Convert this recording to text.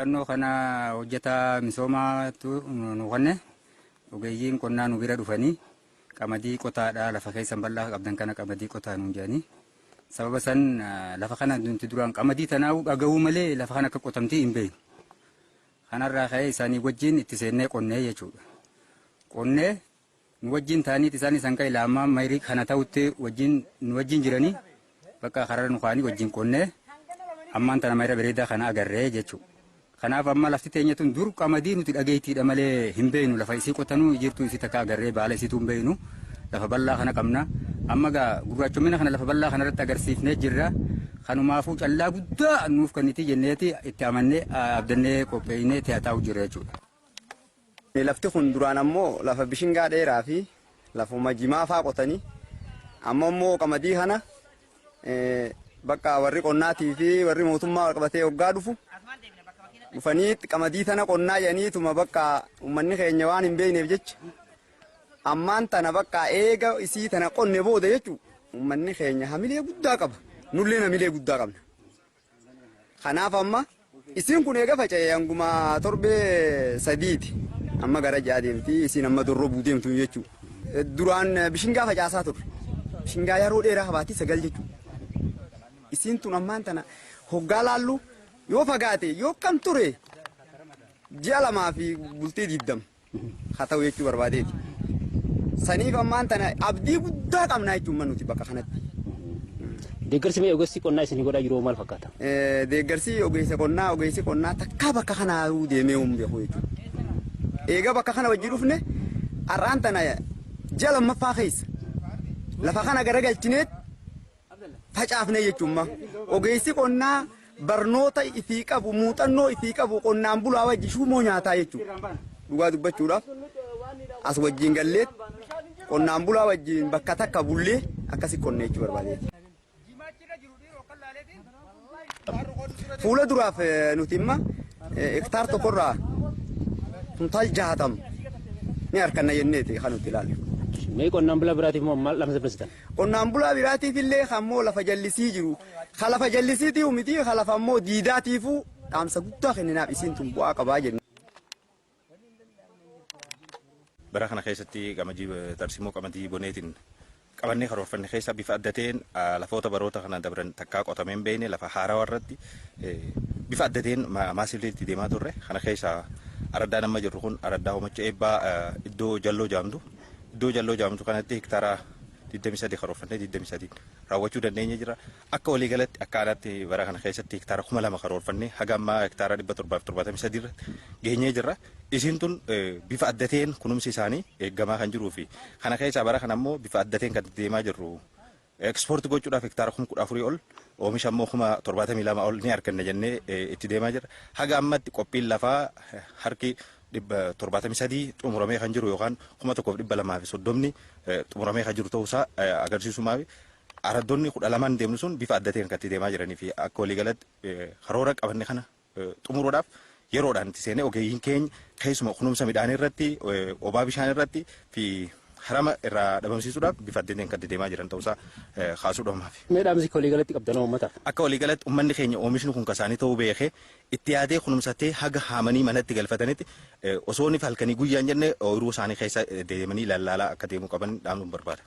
Muuxannoo kana hojjetaa misoomaatu nu kenne. Ogeeyyiin qonnaa nu bira dhufanii qamadii qotaadha, lafa keessan bal'aa qabdan kana qamadii qotaa nuun jedhanii. Sababa san lafa kana nuti duraan qamadii tanaa'uu dhaga'uu malee lafa kana akka qotamtii hin beeknu. Kanarraa ka'ee isaanii wajjin itti seennee qonnee jechuudha. Qonnee nu wajjin ta'aniit isaanis hanga ilaamaa mayrii kana ta'utti wajjin nu wajjin jiranii bakka karara nu kaa'anii wajjin qonnee ammaan tana mayra bareedaa kana agarree jechuudha. Kanaaf amma lafti teenya tun dur qamadii nuti dhageettiidha malee hin beeknu, lafa isii qotanuu jirtu isii takka agarree baala isiituu hin beeknu, lafa bal'aa kana qabna. Amma gaa gurraachomina kana lafa bal'aa kana irratti agarsiifnee jirra. Kanumaafuu callaa guddaa nuuf kenniti jenneeti itti amannee abdannee qopheessinee itti taa'u jirra jechuudha. Lafti kun duraan ammoo lafa bishingaa dheeraa fi lafuma jimaa faa qotanii, amma immoo qamadii kana bakka warri qonnaatii fi warri mootummaa wal qabatee hoggaa dhufu dhufanii qamadii tana qonnaa jedhaniituma bakka uummanni keenya waan hin beekneef jecha ammaan tana bakka eega isii tana qonne booda jechuun uummanni keenya hamilee guddaa qaba. Nulleen hamilee guddaa qabna. Kanaaf amma isiin kun eega faca'e hanguma torbee sadiiti. Amma gara ja'a deemti, isiin amma dorrobuu deemtu jechuudha. Duraan bishingaa facaasaa turre. Bishingaa yeroo dheeraa baatii 9 jechuudha. Isiin tun ammaan tana hoggaa laallu yoo fagaate yoo kam ture ji'a 2 fi bultii 20 haa ta'u jechuu barbaadeeti. Saniif ammaan tana abdii guddaa qabna jechuun nuti bakka kanatti. Deeggarsi mee ogeessi qonnaa isin godhaa jiru maal fakkaata? Deeggarsi ogeessa qonnaa, ogeessi qonnaa takkaa bakka kanaa deemee hin beeku jechuudha. Eega bakka kana wajji dhufne har'aan tana ji'a lammaffaa keessa lafa kana garagalchineet facaafne jechuun. Ogeessi qonnaa barnoota ifii qabu, muuxannoo ifii qabu qonnaan bulaa wajji shuumoo nyaataa jechuudha. Dhugaa dubbachuudhaaf as wajjin galleet qonnaan bulaa wajjin bakka takka bullee akkasi qonnee jechuu barbaadeeti. Fuula duraaf nuti imma hektaar tokkorraa kuntaal 60 ni harkanna jenneeti kan nuti ilaallu. Mee qonnaan bulaa biraatiif immoo maal dhaamsa dabarsitan? Qonnaan bulaa biraatiif illee kan immoo lafa jallisii jiru, kan lafa jallisiitii miti, kan lafa immoo diidaatiifuu dhaamsa guddaa kenninaaf, isiin tun bu'aa qabaa jenna. Bara kana keessatti qamadii tarsiimoo qamadii boneetiin qabannee karoorfanne keessa bifa adda ta'een lafoota baroota kana dabran takkaa qotamee hin beekne, lafa haarawaa irratti bifa adda ta'een maasiflee itti deemaa turre. Kana keessa araddaan amma jirru kun araddaa Hoomacha Eebbaa, iddoo Jalloo jaamtu. Iddoo Jalloo jaamtu kanatti hektaara 23 karoorfannee 23 raawwachuu dandeenye jira. Akka waliigalatti akka aanaatti bara kana keessatti hektaara 2000 karoorfannee haga ammaa hektaara 773 irratti geenyee jirra. Isiin tun bifa adda ta'een kunuunsi isaanii eeggamaa kan jiruu fi kana keessaa bara kana immoo bifa adda ta'een kan deemaa jirru ekspoortii gochuudhaaf hektaara 14,000 ol, oomisha immoo 72,000 ol ni arganna jennee itti deemaa jirra. Haga ammatti qophiin lafaa harki 73 xumuramee kan jiru yookaan 1,230 xumuramee kan jiru ta'uusaa agarsiisumaaf, araddoonni 12n deemnu sun bifa adda ta'een kan itti deemaa jiranii fi akka waliigalatti karoora qabanne kana xumuruudhaaf yeroodhaan itti seenee ogeeyyiin keenya keessuma kunuunsa midhaanii irratti, obaa bishaan irratti fi harama irraa dhabamsiisuudhaaf bifa adda ta'een kan itti deemaa jiran ta'uusaa kaasuudhaaf. Mee dhaamsi waliigalatti qabdan uummataaf? Akka waliigalatti uummanni keenya oomishni kun kasaanii ta'uu beekee itti yaadee kunuunsatee haga haamanii manatti galfatanitti osoo inni halkanii guyyaan jenne ooyiruu isaanii keessa deemanii lallaalaa akka deemuu qaban dhaamsuun barbaada.